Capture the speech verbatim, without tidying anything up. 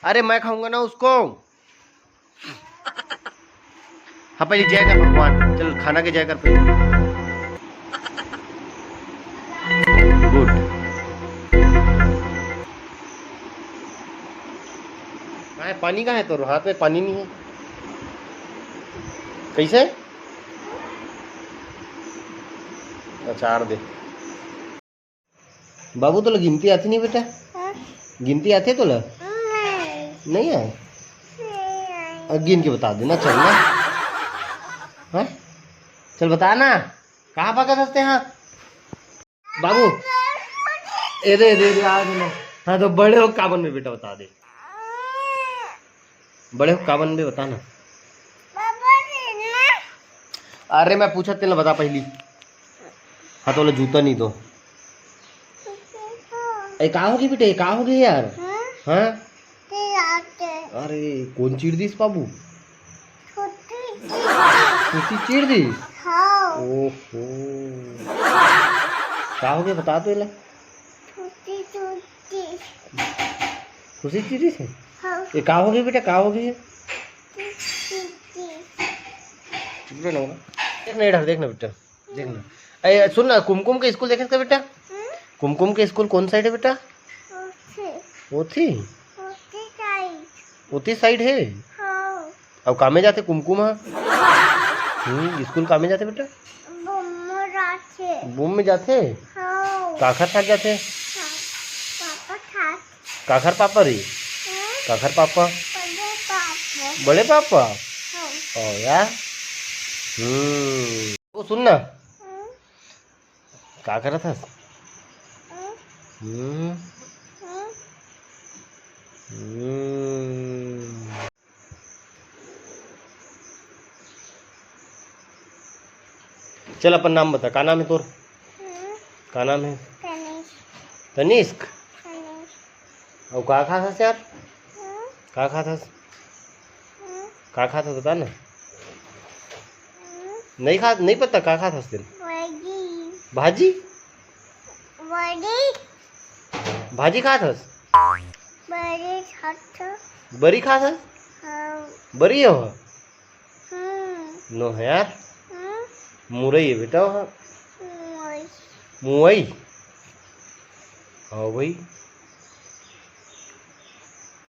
अरे मैं खाऊंगा ना उसको। हाँ, पहले जय कर भगवान, चल खाना के जय कर पहले। गुड। कहाँ है पानी, कहाँ है? तो हाथ में पानी नहीं है, कैसे? अचार दे। बाबू, तोला गिनती आथे नहीं बेटा? हाँ। गिनती आथे तोला? नहीं। नहीं आए? नहीं आए। अब गिन के बता देना, चल ना। हाँ? चल बता ना, कहाँ पाकत हस तें? बाबू, ए दे, ए दे, ए दे, आ दे ना। हाँ, तो बड़े हो काबन में बेटा, बता दे। बड़े हो काबन में, बता ना। अरे मैं पूछत तेला, बता पहली। हाँ, तो बोले जूता नहीं तो। ए, का होगे बेटा, ये का होगे यार? हाँ? हाँ? अरे, कौन चीर दिस बाबू? खुशी चीर दिस? हाँ। ओहो। का होगे, बता तो एला। खुशी चीर दिस। खुशी चीर दिस है? हाँ। ये का होगे बेटा, का होगे? चुप रहे ना। देख ना, इधर देख ना बेटा, देख ना। ए, सुन ना, कुमकुम के स्कूल देखे का बेटा? हम्म? कुमकुम के स्कूल कौन साइड है बेटा? ओथी। ओथी? ओथी साइड। ओथी साइड है? हाँ। अब कामे जाथे कुमकुम हा? हम्म, स्कूल कामे जाथे बेटा? बूम में जाथे। बूम में जाथे? हाँ। काखर साथ जाथे? हाँ, पापा साथ। काखर पापा रे? हम्म? काखर पापा? बड़े पापा। बड़े पापा? हाँ। ओ यार। हम्म। वो सुन ना। हम्म। का करत हस? हम्म। हम्म। हम्म। हम्म। चल, अपन नाम बता, का नाम है तोर? हम्म। का नाम है? तनिष्क। तनिष्क? तनिष्क। अउ का खात हस यार? हम्म। का खात हस? हम्म। का खात हस, बता ना। हम्म। नहीं खात, नहीं पता का खात हस तेन? भाजी। भाजी? बड़ी। भाजी खात हस? बड़ी खात। बरी खात हस? हाँ। बरी हो? हम्म। नो है यार। हम्म। मुरई है बेटा, वो। मुरई। मुरई। हाँ भाई।